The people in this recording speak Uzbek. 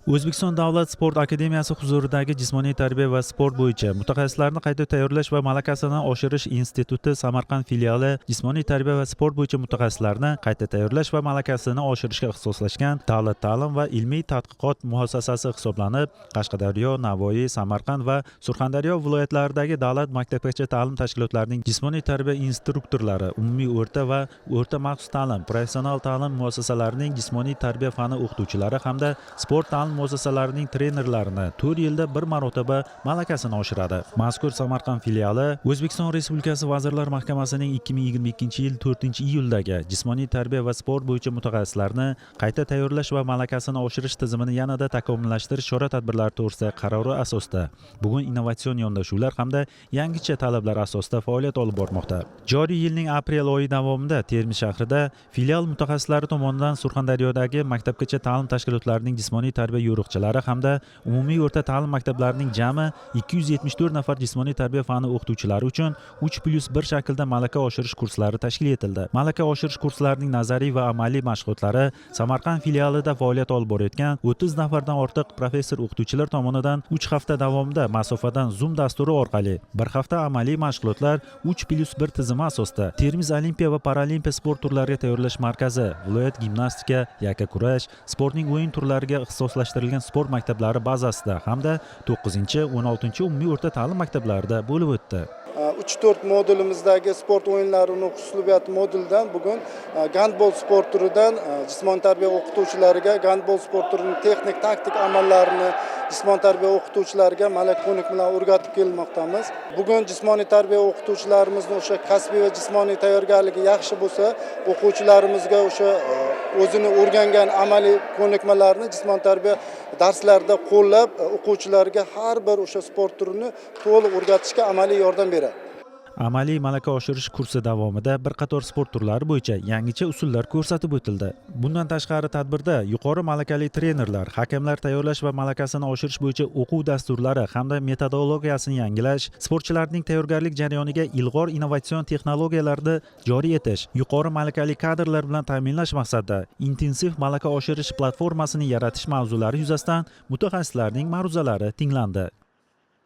O'zbekiston davlat sport akademiyasi huzuridagi Jismoniy tarbiya va sport bo'yicha mutaxassislarni qayta tayyorlash va malakasini oshirish instituti Samarqand filiali jismoniy tarbiya va sport bo'yicha mutaxassislarni qayta tayyorlash va malakasini oshirishga ixtisoslashgan davlat ta'lim va ilmiy tadqiqot muassasasi hisoblanib, Qashqadaryo, Navoiy, Samarqand va Surxondaryo viloyatlaridagi davlat maktabgacha ta'lim tashkilotlarining jismoniy tarbiya instruktorlari, umumiy o'rta va o'rta maxsus ta'lim, professional ta'lim muassasalarining jismoniy tarbiya fani o'qituvchilari hamda sport ta'lim muassasalarining trenerlarini 4 yilda bir marotaba malakasini oshiradi. Mazkur Samarqand filiali O'zbekiston Respublikasi Vazirlar Mahkamasining 2022 yil 4-iyuldagi jismoniy tarbiya va sport bo'yicha mutaxassislarni qayta tayyorlash va malakasini oshirish tizimini yanada takomillashtirish chora tadbirlari to'g'risidagi qarori asosida bugun innovatsion yondashuvlar hamda yangicha talablar asosida faoliyat olib bormoqda. Joriy yilning aprel oyi davomida Termiz shahrida filial mutaxassislari tomonidan Surxondaryodagi maktabgacha ta'lim tashkilotlarining jismoniy tarbiya yo'riqchilari hamda umumiy o'rta ta'lim maktablarining jami 274 nafar jismoniy tarbiya fani o'qituvchilari uchun 3+1 shaklda malaka oshirish kurslari tashkil etildi. Malaka oshirish kurslarining nazariy va amaliy mashg'ulotlari Samarqand filialida faoliyat olib borayotgan 30 nafardan ortiq professor o'qituvchilar tomonidan 3 hafta davomida masofadan Zoom dasturi orqali, bir hafta amaliy mashg'ulotlar 3+1 tizimi asosida Termiz olimpiya va paralimpiya sport turlariga tayyorlash markazi, viloyat gimnastika, yakkakurash, sportning o'yin turlariga ixtisoslashtirilgan sport maktablari bazasida hamda 9, 16 umumiy o'rta ta'lim maktablarida bo'lib o'tdi. 3-4 modulimizdagi sport o'yinlarini o'qish uslubiyati modulidan bugun gandbol sport turidan jismoniy tarbiya o'qituvchilariga gandbol sport turining texnik taktik amallarini jismoniy tarbiya o'qituvchilariga malaka ko'nikmalarni o'rgatib kelmoqdamiz. Bugun jismoniy tarbiya o'qituvchilarimizni o'sha kasbiy va jismoniy tayyorgarligi yaxshi bo'lsa, o'quvchilarimizga o'sha o'zini o'rgangan amaliy ko'nikmalarni jismoniy tarbiya darslarida qo'llab, o'quvchilarga har bir o'sha sport turini to'liq o'rgatishga amaliy yordam beradi. Amaliy malaka oshirish kursi davomida bir qator sport turlari bo'yicha yangicha usullar ko'rsatib o'tildi. Bundan tashqari, tadbirda yuqori malakali trenerlar, hakamlar tayyorlash va malakasini oshirish bo'yicha o'quv dasturlari hamda metodologiyasini yangilash, sportchilarning tayyorgarlik jarayoniga ilg'or innovatsion texnologiyalarni joriy etish, yuqori malakali kadrlar bilan ta'minlash maqsadida intensiv malaka oshirish platformasini yaratish mavzulari yuzasidan mutaxassislarning ma'ruzalari tinglandi.